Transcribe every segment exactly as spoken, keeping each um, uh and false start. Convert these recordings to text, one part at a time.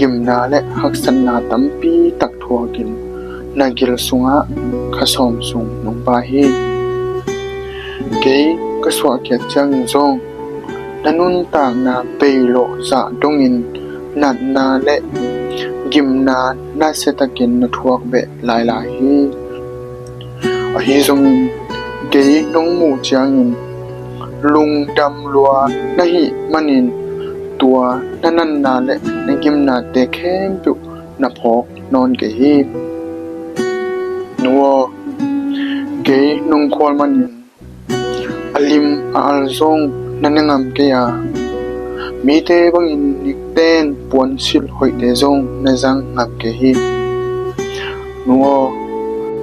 gimna le haksatna tampi tak thuakin na gil sungah kha sawm sung nong pai hi. Kei ka suahkhiat ciangin zong na nuntakna beilawh zah dongin natna le gimna nasiatakin na thuak beh lailai hi. Ahi zongin kei nong muh ciangin lungdam lua na hih manin tua na natna le na gimnate khempeuh na phawk nawn kei hi. Nu aw, kei nong khual manin a lim a al zong na ne ngam kei a, mite bangin nikten puansilh hoihte zong na zang ngam kei hi. Nu aw,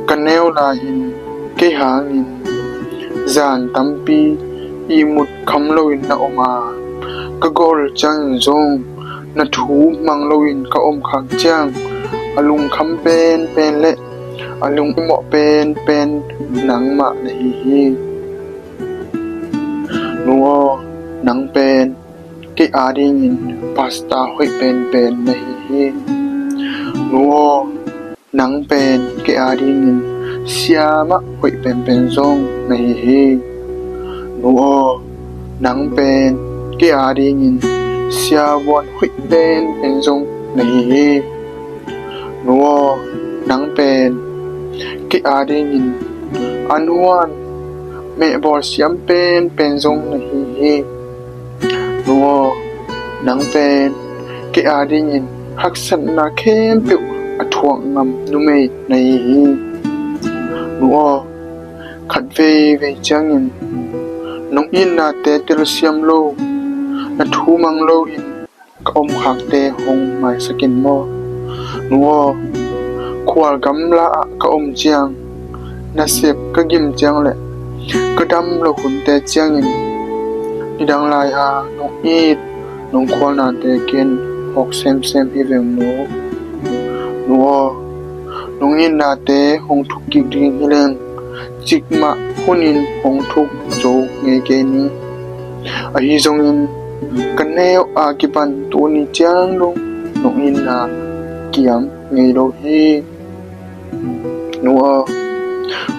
ka neu lai-in kei hangin zan tampi ihmut kham loin na om a, ka gol ciangin zong na thu mang loin ka om khak ciang a lungkham penpen le a lungmawh penpen nangmah na hi hi. Nu aw, nang pen kei adingin pasta hoih penpen na hi hi. Nu aw, nang pen kei adingin siamah hoih penpen zong na hi hi. Nu aw, nang pen kei adingin siavuan hoih penpen zong na hi hi. Nu aw, nang pen kei adingin an huan mehbawl siam penpen zong na hi hi. Nu aw, nang pen kei adingin haksatna khempeuh a thuak ngam numei na hi hi. Nu aw, khat veivei ciangin nong itnate telsiam lo, na thu mang loin ka om khakte hong maisak in maw. Nu aw, khual gamla ah ka om ciang, nasep ka gim ciang le ka dam lo hunte ciangin nidang lai-a nong it nong khualnate ken phawk semsem hi veng nu. Nu aw, nong itnate hong thuk kik ding hi leng cikmah hunin hong thuk zo ngei kei ni. Ahi zongin ka neu a kipan tuni ciang dong nong itna kiam ngei lo hi. Nu aw,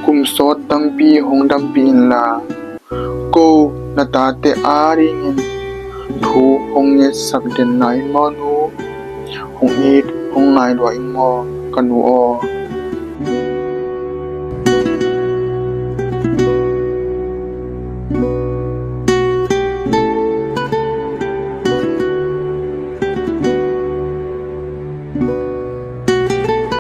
kum sawt tampi hong dampih inla ko na tate adingin thu hong ngetsak den lai in maw nu. Hong it hong ngai lua in maw ka nu aw.